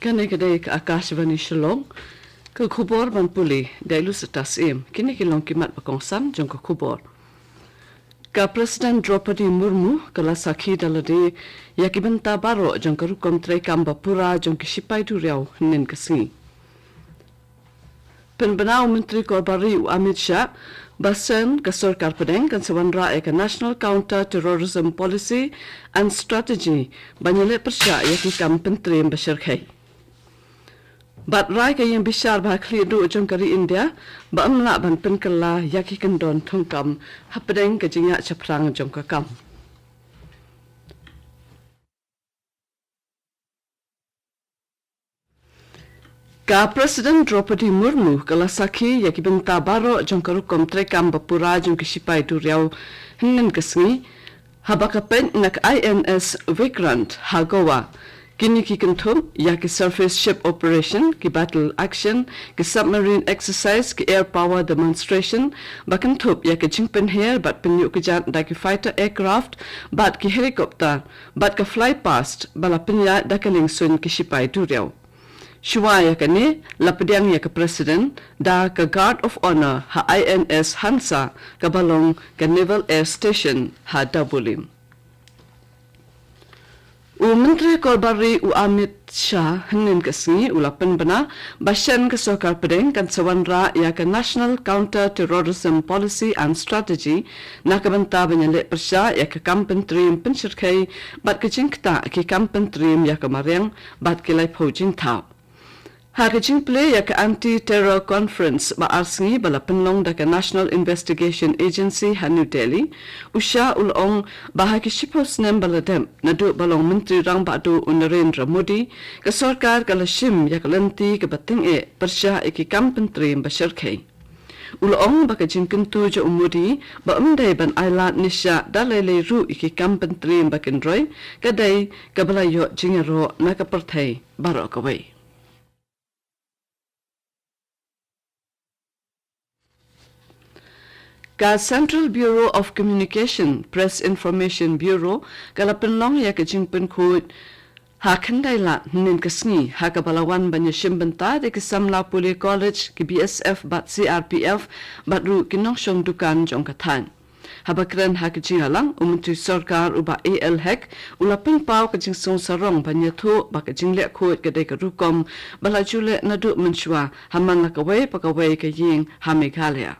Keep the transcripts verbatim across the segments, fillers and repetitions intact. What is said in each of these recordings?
Kane ka dei ka Akashvani Shillong. Ka khubor ban pule da i Lusita Syiem. Kine ki long ki mat ba kongsan jong ka khubor. Ka President Draupadi Murmu ka la sakhi da lade ïa ki bynta baroh jong ka rukom treikam ba pura jong ki shipai duriaw hynnin ka sngi. Pynbna u Myntri Korbar Ri u Amit Shah ba shen ka sorkar pdeng kan sa wanrah ïa ka National Counter Terrorism Policy and Strategy ban ïaleh pyrshah ïa ki kam pyntriem ba shyrkhei. Bad rai ka ïing bishar ba ha khlieh duh jong ka ri India ba ym lah ban pynkylla ïa ki kyndon thungkam hapdeng ka jingïaid shaphrang jong ka kam. Ka President Draupadi Murmu ka la sakhi ïa ki bynta baroh jong ka rukom treikam ba pura jong ki shipai duriaw hynnin ka sngi haba ka peit na ka I N S Vikrant ha Goa. Kine ki kynthup ïa ki surface ship operation, ki battle action, ki submarine exercise, ki air power demonstration, ba kynthup ïa ka jingpynher bad pynïuh kjat da ki fighter aircraft bad ki helicopter bad ka fly past ba la pynïaid da ka liengsuiñ ki shipai duriaw. Shuwa ïa kane la pdiang ïa ka President da ka Guard of Honor ha I N S Hansa kaba long ka Naval Air Station ha Dabolim. U Myntri Korbar Ri u Amit Shah hynnin ka sngi u la pynbna ba shen ka sorkar pdeng kan sa wanrah ïa ka National Counter Terrorism Policy and Strategy na ka bynta ban ïaleh pyrshah ïa ka kam pyntriem pynshyrkhei bad ka jingktah ki kam pyntriem ïa ka mariang bad ki laiphew jingthaw. Ha ka jingplie ïa ka Anti Terror Conference ba ar sngi ba la pynlong da ka National Investigation Agency ha New Delhi, u Shah u la ong ba ha ki shiphew snem ba la dep naduh ba long Myntri Rangbah Duh u Narendra Modi, ka sorkar ka la shim ïa ka lynti kaba tyngeh pyrshah ïa ki kam pyntriem ba shyrkhei. U la ong ba ka jingkyntu jong u Modi ba ym dei ban ailad ne shah da lei lei ruh ïa ki kam pyntriem ba kynroi ka dei kaba la ïoh jingïaroh na ka pyrthei baroh kawei. Ka Central Bureau of Communication, Press Information Bureau, ka la pynlong ïa ka jingpynkhuid ha Khyndai Lad hynnin ka sngi, ha kaba la wan ban ïashim bynta da ki samla pule college, ki B S F bad C R P F, bad ruh ki nongshong dukan jong ka thaiñ. Haba kren ha ka jingïalang, u Myntri Sorkar u Bah A L Hek u la pynpaw ka jingsngewsarong ban ïathuh ba ka jingleh khuid ka dei ka rukom ba la ju leh naduh mynshuwa ha man la kawei pa kawei ka ïing ha Meghalaya.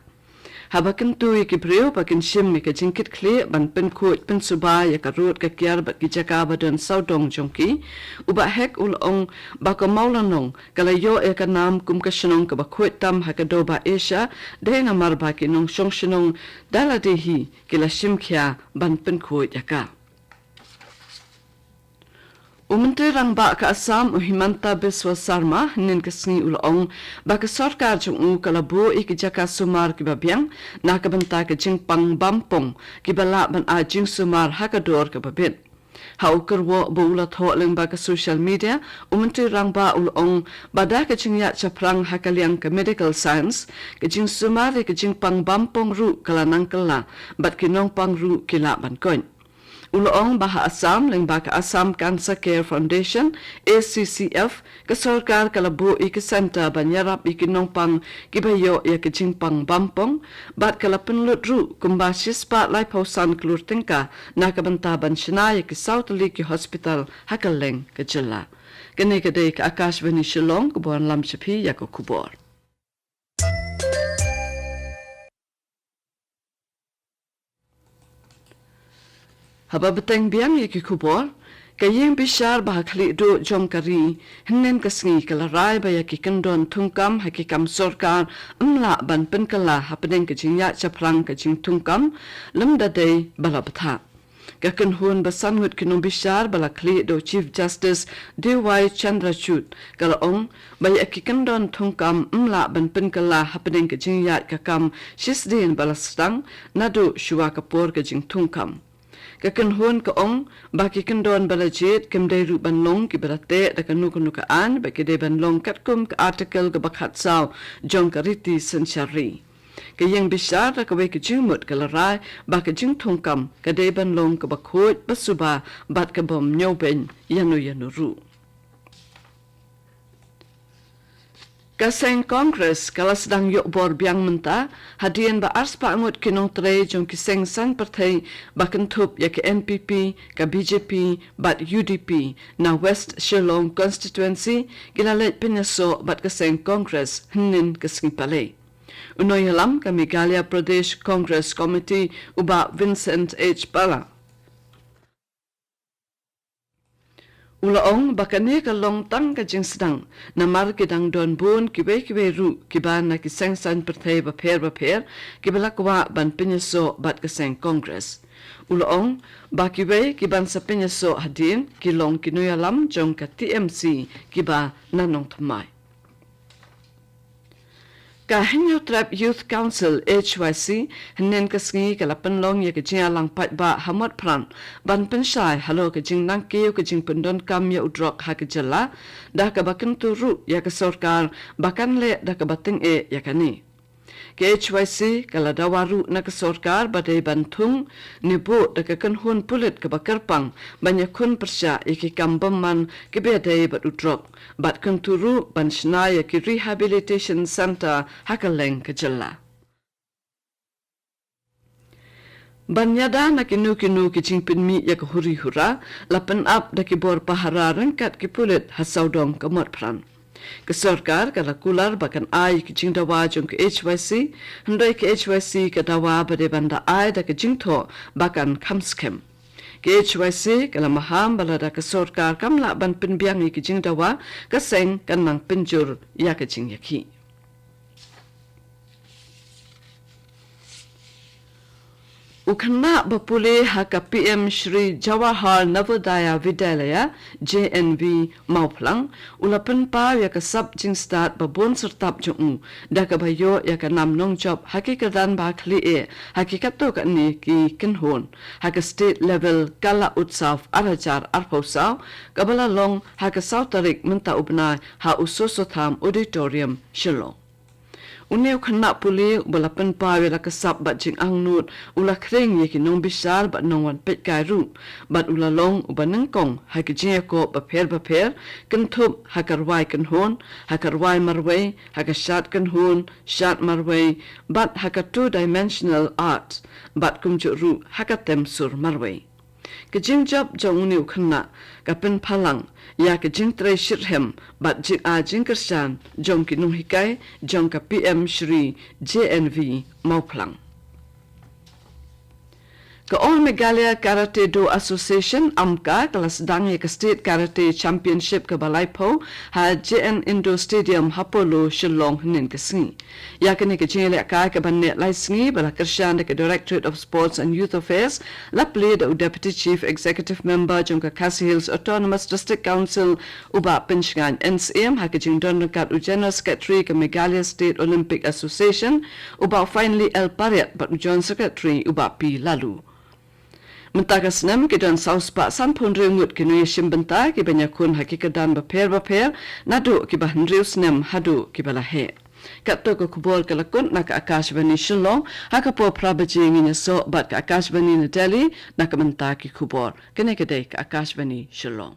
Haba kyntu ïa ki briew ba kin shim ïa ka jingkitkhlieh ban pynkhuid pynsuba ïa ka rud ka kiar bad ki jaka ba don sawdong jong ki, u Bah Hek u la ong ba ka Mawlynnong ka la ïoh ïa ka nam kum ka shnong kaba khuid tam ha ka dewbah Asia, dei namar ba ki nongshong shnong da lade hi ki la shim khia ban pynkhuid ïa ka. U Myntri Rangbah ka Assam, u Himanta Biswa Sarma, hynnin ka sngi u la ong ba ka sorkar jong u ka la buh ïa ki jaka sumar kiba biang na ka bynta ka jingpang bampong kiba lah ban ai jingsumar ha ka dor kaba bit. Ha u kyrwoh ba u la thoh lyngba ka social media, u Myntri Rangbah u la ong ba da ka jingïaid shaphrang ha ka liang ka medical science, ka jingsumar ïa ka jingpang bampong ruh ka la nang kylla bad ki nongpang ruh ki lah ban koit. U la ong ba ha Assam lyngba ka Assam Cancer Care Foundation, A C C F, ka sorkar ka la buh ïa ki centre ban ïarap ïa ki nongpang kiba ïoh ïa ka jingpang bampong bad ka la pynlut ruh kumba shispah laiphew san klur tyngka na ka bynta ban shna ïa ki saw tylli ki hospital ha kylleng ka jylla. Kane ka dei ka Akashvani Shillong kaba wanlam sha phi ïa ka khubor. Haba bteng biang ïa ki khubor, ka ïing bishar ba ha khlieh duh jong ka ri hynnin ka sngi ka la rai ba ïa ki kyndon thungkam ha ki kam sorkar ym lah ban pynkylla hapdeng ka jingïaid shaphrang ka jingthungkam lymda dei ba la bthah. Ka kynhun ba san ngut ki nongbishar ba la khlieh da u Chief Justice D Y Chandrachud ka la ong ba ïa ki kyndon thungkam ym lah ban pynkylla hapdeng ka jingïaid ka kam shisdien ba la sdang naduh shuwa ka por ka jingthungkam. Ka kynhun ka ong ba ki kyndon ba la jied kim dei ruh ban long kiba la teh da kano kano ka aiñ bad ki dei ban long katkum ka Article kaba khatsaw jong ka riti synshar ri. Ka ïing bishar da kawei ka jingmut ka la rai ba ka jingthungkam ka dei ban long kaba khuid, ba suba bad ka bym ñiewbeiñ ïano ïano ruh. Ka seng Congress ka la sdang ïoh bor biang mynta, hadien ba arspah ngut ki nongtrei jong ki seng saiñ pyrthei ba kynthup ïa ka N P P, ka B J P, bad U D P, na West Shillong Constituency, ki la leit pynïasoh bad ka seng Congress, hynnin ka sngi Palei. U nongïalam ka Meghalaya Pradesh Congress Committee, u Bah Vincent H Pala. U la ong ba kane ka long tang ka jingsdang, namar ki dang don bun kiwei kiwei ruh kiba na ki seng saiñ pyrthei bapher bapher, kiba la kwah ban pynïasoh bad ka seng Congress. U la ong ba kiwei kiban sa pynïasoh hadien, ki long ki nongïalam jong ka T M C kiba na nongthymmai. Ka Hynñiewtrep Youth Council, H Y C, hynnin ka sngi ka la pynlong ïa ka jingïalang paidbah ha Motphran, ban pynshai halor ka jingnangkiew ka jingpyndonkam ïa u drok ha ka jylla, da kaba kyntu ruh ïa ka sorkar ba kan leh da kaba tyngeh ïa kane. Ka H Y C ka la dawa ruh na ka sorkar ba dei ban thung ne buh da ka kynhun pulit kaba kyrpang ban ïakhun pyrshah ïa ki kam bymman kiba ïadei bad u drok, bad kyntu ruh ban shna ïa ki rehabilitation centre ha kylleng ka jylla. Ban ïada na kino kino ki jingpynmih ïa ka huri hura, la pynap da ki bor pahara ryngkat ki pulit ha sawdong ka Motphran. Ka sorkar ka la kular ba kan ai ki jingdawa jong ka H Y C, hynrei ka H Y C ka dawa ba dei ban da ai da ka jingthoh ba kan kham skhem. Ka H Y C ka la maham ba lada ka sorkar kam lah ban pynbiang ïa ki jingdawa, ka seng kan nang pynjur ïa ka jingïakhih. U khynnah ba pule ha ka P M Shri Jawahar Navodaya Vidyalaya, J N V, Mawphlang, u la pynpaw ïa ka sap jingstad ba bun syrtap jong u, da kaba ïoh ïa ka nam nongjop ha ki kyrdan ba khlieh ha ki katto katne ki kynhun, ha ka state level Kala Utsav ar hajar arphew saw, kaba la long ha ka saw tarik mynta u bnai ha u Soso Tham Auditorium, Shillong. Une u khynnah pule uba la pynpaw ïa la ka sap bad jingangnud, u la khring ïa ki nongbishar bad nongwan peitkai ruh, bad u la long uba nyngkong ha ki jingïakob bapher bapher, kynthup ha ka rwai kynhun, ha ka rwai marwei, ha ka shad kynhun, shad marwei, bad ha ka two dimensional art, bad kumjuh ruh ha ka tem sur marwei. Ka jingjop jong une u khynnah ka pynphalang ïa ka jingtrei shitrhem bad jingai jingkyrshan jong ki nonghikai jong ka P M Shri J N V Mawphlang. Ka All Meghalaya Karate Do Association, AMKA, ka la sdang ïa ka State Karate Championship kaba laiphew ha J N Indoor Stadium ha Polo, Shillong, hynnin ka sngi. Ïa kane ka jingïalehkai kaban neh lai sngi ba la kyrshan da ka Directorate of Sports and Youth Affairs, la plie da u Deputy Chief Executive Member jong ka Khasi Hills Autonomous District Council, u Bah Pynshngain N Syiem, ha ka jingdon ryngkat u General Secretary ka Meghalaya State Olympic Association, u Bah Finely L Pariat, bad u Joint Secretary u Bah P Laloo. Mynta ka snem ki don saw spah sanphew hynriew ngut ki nongïashim bynta kiban ïakhun ha ki kyrdan bapher bapher, naduh kiba hynriew snem haduh kiba la heh. Katto ka khubor ka la kut na ka Akashvani Shillong, ha ka por phra baje ngin ïasoh bad ka Akashvani na Delhi na ka bynta ki khubor. Kane ka dei ka Akashvani Shillong.